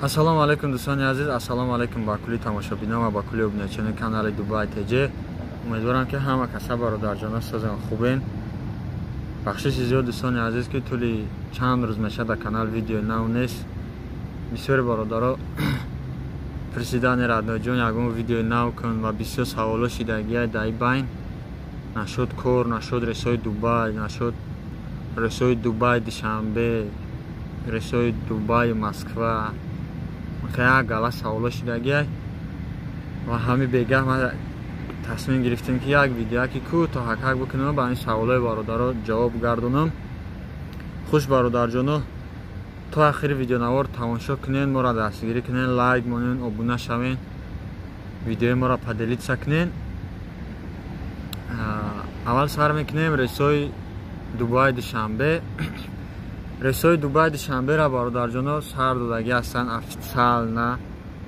Ассалому алайкум, дӯстони азиз, ассалому алайкум ба кулли тамошобинон ва ба кулли обуначиёни канали Дубай ТЖ. Умедворам, ки ҳама каса, бародарҷона, созен, хубен. Бахшиши зиёд, дӯстони азиз, ки тӯли чанд рӯз мешавад, дар канал видеои нав нест. Бисёри бародаро пурсидани: «Радноҷон, ягон видеои нав кун», ва бисёр саволо шидагия дар байн: нашуд кор, нашуд рейсои Дубай, нашуд рейсои Дубай Душанбе, рейсои Дубай Москва, як гала саволо шидагия. Ва ҳами бегаҳ ман тасмим гирифтем, ки як видеояки кӯтоҳ ҳакак бикунам, ба ин саволои бародаро ҷавоб гардонам. Хуш, бародарҷоно, то ахири видеонавор тамошо кунен, моро дастгирӣ кунен, лайк монен, обуна шавен, видеои моро поделиться кунен. Аввал сар мекунем рейсои Дубай Душанбе. Рейсои Дубай Душанбера, бародарҷоно, сар додагӣ ҳастанд официально.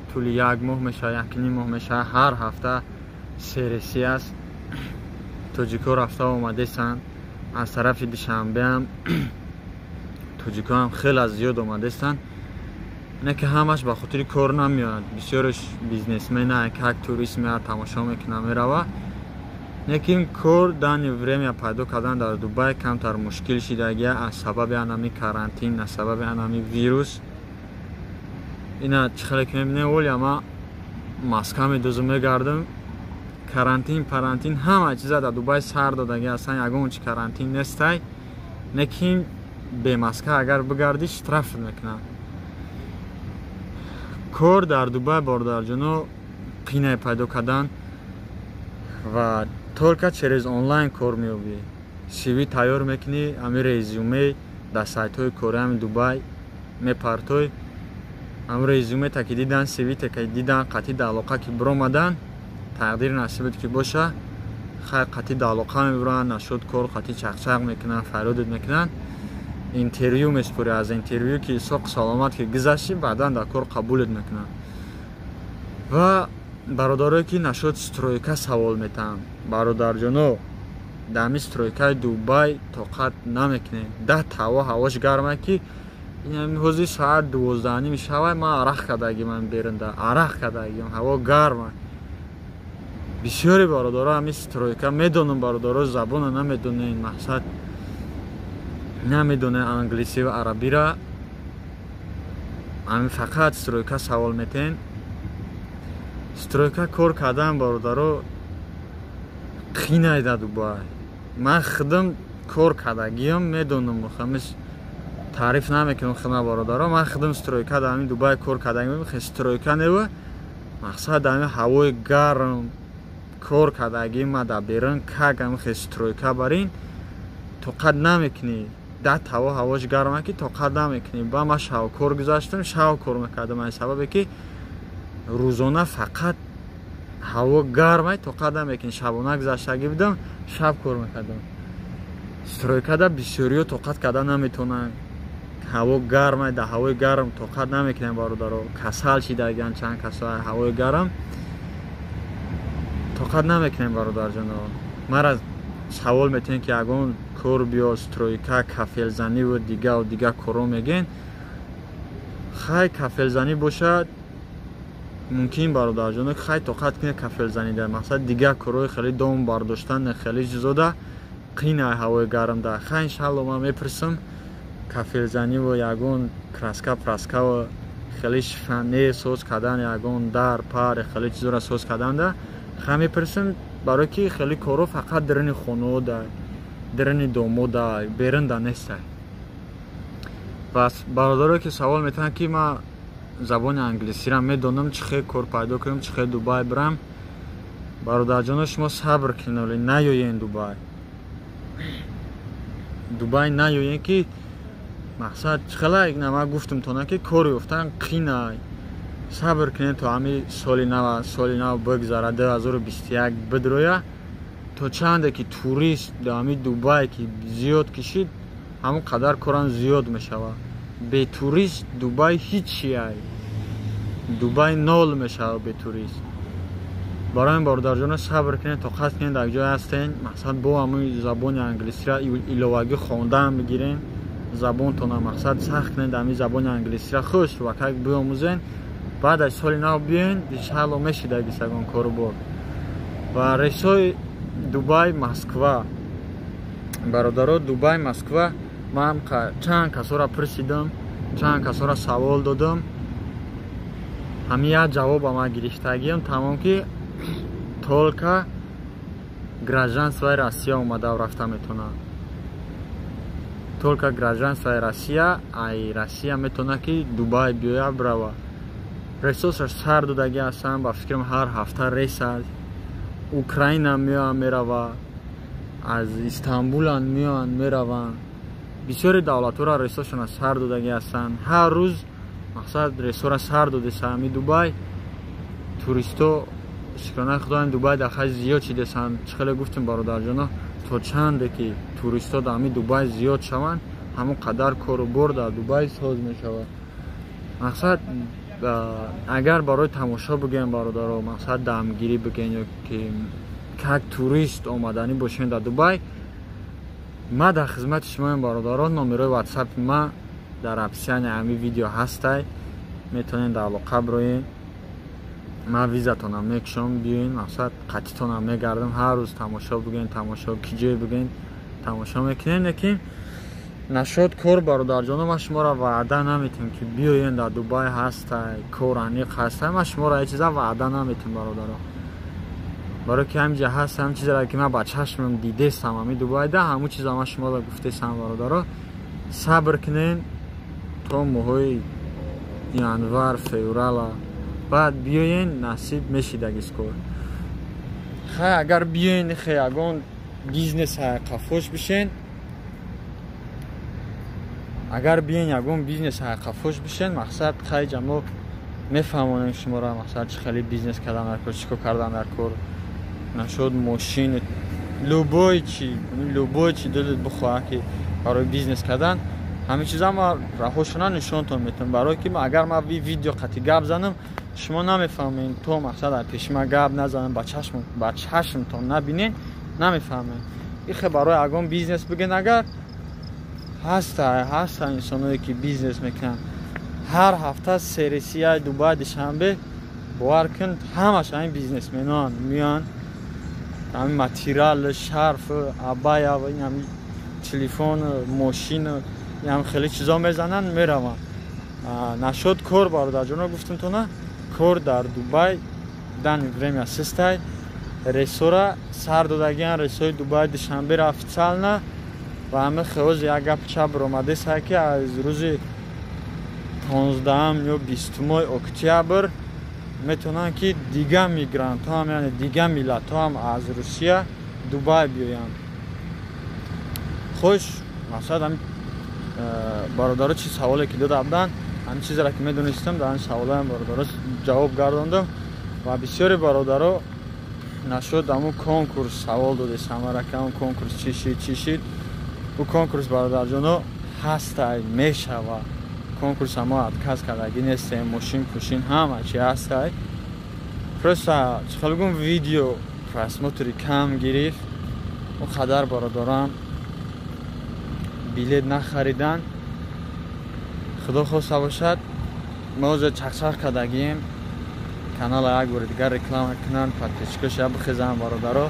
Тӯли як моҳ мешавад, якним моҳ мешавад, ҳар ҳафта се рейси аст. Тоҷико рафта омадестанд. Аз тарафи Душанбеам тоҷикоам хеле зиёд омадестанд. Не ки ҳамаш ба хотири кор намеояд, бисёрш бизнесмена, как турист меояд, тамошо мекунад, мерава. Лекин кор данный время пайдо кардан дар Дубай камтар мушкил шидагия аз сабаби анами карантин, аз сабаби анами вирус. Ина чӣ хеле ки мебинем, оли ма маска медозум, мегардам. Карантин, парантин, ҳама чиза дар Дубай сар додагӣ ҳастанд, ягон чи карантин нестай. Лекин бемаска агар бигардӣ, штраф мекунанд. Кор дар Дубай, бародарҷоно, қинае пайдо кардан ва только через онлайн кор меёбӣ. CV тайёр мекунӣ, ами резюме дар сайтҳои кори ами Дубай мепартой. Ам резюмета ки дидан, CV-та ки дидан, қатъи да алоқа ки биромадан, тақдири насибат ки боша, хай, қатъи да алоқа мебуранд, нашуд кор қатъи чақчақ мекунанд, фарёдат мекунанд, интервю меспорӣ. Аз интервю ки соқ саломат ки гузаштӣ, баъдан дар кор қабулат мекунанд. Ва бародарое ки нашуд стройка савол метаҳам, бародарҷоно, дар ҳами стройкаи Дубай тоқат намекунем. Даҳ ҳаво, ҳавош гарма, ки ҳозир соат 12:30 шавай, ман арақ кардагимам, берунда арақ кардагим, ҳаво гарма. Бисёри бародаро ҳами стройка медонам, бародаро, забона намедонем, мақсад, намедонем англисӣ ва арабира, ҳами фақат стройка савол метен. Стройка кор кардан, бародаро, қинай дар Дубай. Ман худам кор кардагиам, медонам, ҳамиш таъриф намекунам худма, бародаро. Ман худам стройка дар ҳамин Дубай кор кардагиам. Стройка нева, мақсад, дар ҳамин ҳавои гарм кор кардагим. Ма дар берун как ҳамин стройка барин тоқат намекунӣ. Дат ҳаво, ҳавош гарма, ки тоқат намекунӣ. Ба ма шавкор гузаштам, шав кор мекардам, аз сабабе ки рӯзона фақат ҳаво гармай, тоқат намекунӣ. Шабона гузаштагӣ будам, шаб кор мекардам. Стройкада бисёриҳо тоқат карда наметавонанд, ҳаво гармай, дар ҳавои гарм тоқат намекунем, бародаро. Касал шидагиан чанд касо, ҳавои гарм тоқат намекунем, бародарҷоно. Мара савол метиҳем, ки ягон кор биё, стройка, кафелзаниву дигаву дига корҳо мегӯен. Хай, кафелзанӣ бошад, мумкин, бародарҷоно, хай, тоқат кунед кафелзанида. Мақсад, дигар корҳои хеле дом бардоштан, хеле чизода қинай ҳавои гармда. Хай, иншалло, ман мепурсам, кафелзаниву ягон краска праскаву хеле шифане соз кардан, ягон дар пар, хеле чизоро соз карданда, хай, мепурсам, барое ки хеле корҳо фақат даруни хонаода, даруни домода, берунда нестай. Пас бародарое ки савол метаҳанд, ки ман забони англисиро медонам, чӣ хел кор пайдо кунам, чӣ хел Дубай бирам, бародарҷоно, шумо сабр кунед, наёен Дубай. Дубай наёен, ки мақсад, чӣ хела нама гуфтам тона, ки кор ёфтан қинай. Сабр кунед то ҳами соли нав, соли нав бигзара, 2021 бидроя. То чанде ки турист дар ҳами Дубай ки зиёд кишид, ҳамон қадар корам зиёд мешавад. Бе турист Дубай ҳичиай, Дубай нол мешавад бе турист. Барои ин, бародарҷоно, сабр кунед, тоқат кунед, дар ҷое ҳастен, мақсад, бо ҳамои забони англисиро иловагӣ хондан бигирен. Забонтона мақсад сахт кунед, ҳамин забони англисиро хуш ва как биомӯзен. Баъд аз соли нав биёен, иншаалло мешидагис ягон корубор. Ва рейсҳои Дубай Москва, бародаро, Дубай Москва ман чанд касоро пурсидам, чанд касоро савол додам, ҳамин як ҷавоба ман гирифтагиам тамом, ки только гражданствои Россия омада рафта метавонад, только гражданствои Россия, ай Россия метавонад, ки Дубай биёяд, бирава. Рейсосаш сар додагӣ ҳастанд, ба фикрам, ҳар ҳафта рейс аст. Украина меоянд, мерава, аз Истанбуланд меоянд, мераванд. Бисёри давлатҳоро рейсошона сар додагӣ ҳастанд. Ҳар рӯз мақсад рейсҳоро сар додеса ҳами Дубай. Туристо, шукронаи Худо, ҳами Дубай дар хай зиёд шидесанд. Чӣ хеле гуфтем, бародарҷоно, то чанде ки туристо дар ҳами Дубай зиёд шаванд, ҳамон қадар кору бор дар Дубай соз мешавад. Мақсад, агар барои тамошо бигӯем, бародаро, мақсад дамгирӣ бигӯем ё ки как турист омаданӣ бошем дар Дубай, ма дар хизмати шумоем, бародаро. Номерои ватсапи ма дар описании ҳами видео ҳастай, метавонед дар алоқа бироед. Ман визатонам мекушам, биёен, мақсад қатитонам мегардам, ҳар рӯз тамошо бигӯен, тамошо ки ҷое бигӯен, тамошо мекунем. Лекин нашод кор, бародарҷоно, ман шуморо ваъда наметем, ки биёен, дар Дубай ҳастай, кор аниқ ҳастай. Ман шуморо ҳеҷ чиза ваъда наметем, бародаро, барое ки ҳаминҷа ҳаст, ҳамин чизеро ки ман ба чашмам дидестам ҳами Дубайда, ҳамун чиза ман шуморо гуфтесам. Бародаро, сабр кунен то моҳои январ, феврала, баъд биёен, насиб мешидагис кор. Хай, агар биёен, хе ягон бизнес қафош бишен, агар биёен, ягон бизнес қафош бишен, мақсад хай ҷамо мефаҳмонем шуморо, мақсад чӣ хеле бизнес кардан дар кор, чӣ кор кардан дар кор. Нашуд мошин, любой чи, любой чи дилат бихоҳад, ки барои бизнес кардан, ҳамин чиза ма раҳошона нишонтон метавонам. Барое ки агар ма видео қатъи гап занам, шумо намефаҳмед. То мақсад дар пеши ма гап назанам, ба чашмтон набинед, намефаҳмед. Ихе барои ягон бизнес бигӯен, агар ҳаста, ҳаста инсоное ки бизнес мекунанд. Ҳар ҳафта сересияи Дубай, Душанбе, бовар кун, ҳамаш ҳамин бизнесменоанд, меоянд, ҳамин материал, шарф, абая, ҳамин телефон, мошин, ҳам хеле чизо мезананд, мераванд. Нашод кор, бародарҷоно, гуфтам тона, кор дар Дубай данный время систай. Рейсора сар додагиан, рейсои Дубай Душанберо официально. Ва ҳама хеози як гап чап ромадеса, ки аз рӯзи 15-ам ё 20-уми октябр метавонанд, ки дига мигрантҳоам, яъне дига миллатҳоам аз Русия Дубай биёянд. Хуш, мақсад, ҳами бародаро чи саволе ки дода буданд, ҳамин чизеро ки медонистам, дар ҳамин саволаам бародаро ҷавоб гардондам. Ва бисёри бародаро нашуд ҳамун конкурс савол додесам, ки ҳамун конкурс чӣ шид, чӣ шид. Ӯ конкурс, бародарҷоно, ҳастай, мешава. Конкурса мо отказ кардагӣ нестем, мошин пӯшин ҳама чи ҳастай. Просто чӣ гум, видео просмотри кам гирифт, он қадар бародарам билет нахаридан. Худо хоста бошад, мо ҳозир чақчақ кардагием, канала як бори дигар реклама кунанд, подписчикоша бихезанд. Бародаро,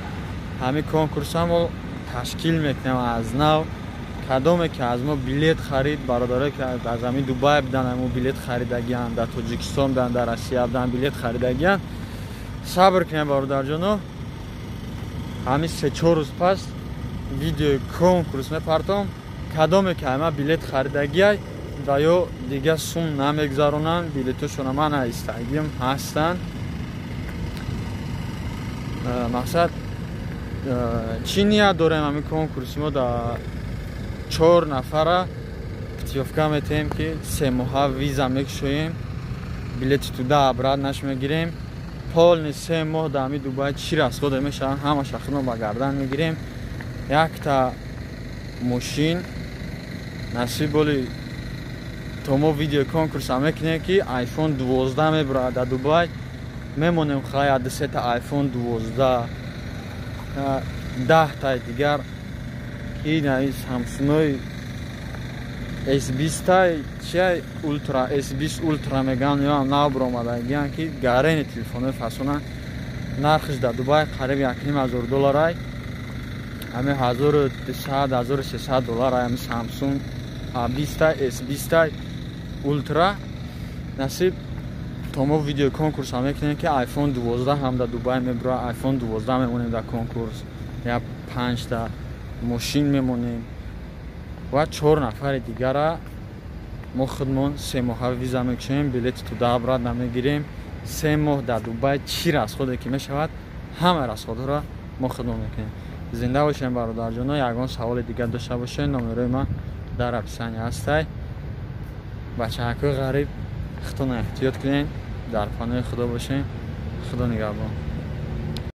ҳамин конкурса мо ташкил мекунем аз нав. Кадоме ки аз мо билет харид, бародарое ки аз ҳамин Дубай будан, мо билет харидагианд, дар Тоҷикистон будан, дар Россия будан, билет харидагианд, сабр кунем, бародарҷоно, ҳамин 3-4 рӯз пас видеои конкурс мепартом. Кадоме ки ама билет харидагиай ва ё дига сум намегзаронанд, билетошона ман истагим ҳастанд. Мақсад, чӣ ният дорем? Ҳамин конкурси мо дар чор нафара путёвка метаҳем, ки 3 моҳа виза мекушоем, билети туда обратно-ш мегирем, полный 3 моҳ дар ҳамин Дубай чӣ расходе мешаванд, ҳамаша худмо ба гардан мегирем. Якта мошин насиб боли. То мо видео конкурса мекунем, ки iPhone 12 мебурад дар Дубай, мемонем. Хая дусета iPhone 12, 10-таи дигар ки Самсунои. S20 чия, Ultra, S20 Ultra меган, ё нав баромадагиян, ки гарени телефонҳои фасона. Нархш дар Дубай қариб 1500 долларай, ҳами 1200, 1300 доллар. Ҳами Samsung A20, S20 Ultra. Насиб то мо видео конкурс ҳам мекунем, ки iPhone 12 ҳам дар Дубай мебура. iPhone 12 мемонем дар конкурс, я панҷта мошин мемонем ва чор нафари дигара мо худмон 3 моҳа виза мекушем, билети туда обратно мегирем. 3 моҳ дар Дубай чӣ расходе ки мешавад, ҳама расходҳоро мо худмон мекунем. Зинда бошем, бародарҷоно. Ягон саволи дигар дошта бошед, номерои ман дар описание ҳастай. Бачаҳакои ғариб, худтона эҳтиёт кунед, дар паноҳи Худо бошед. Худо нигаҳбон.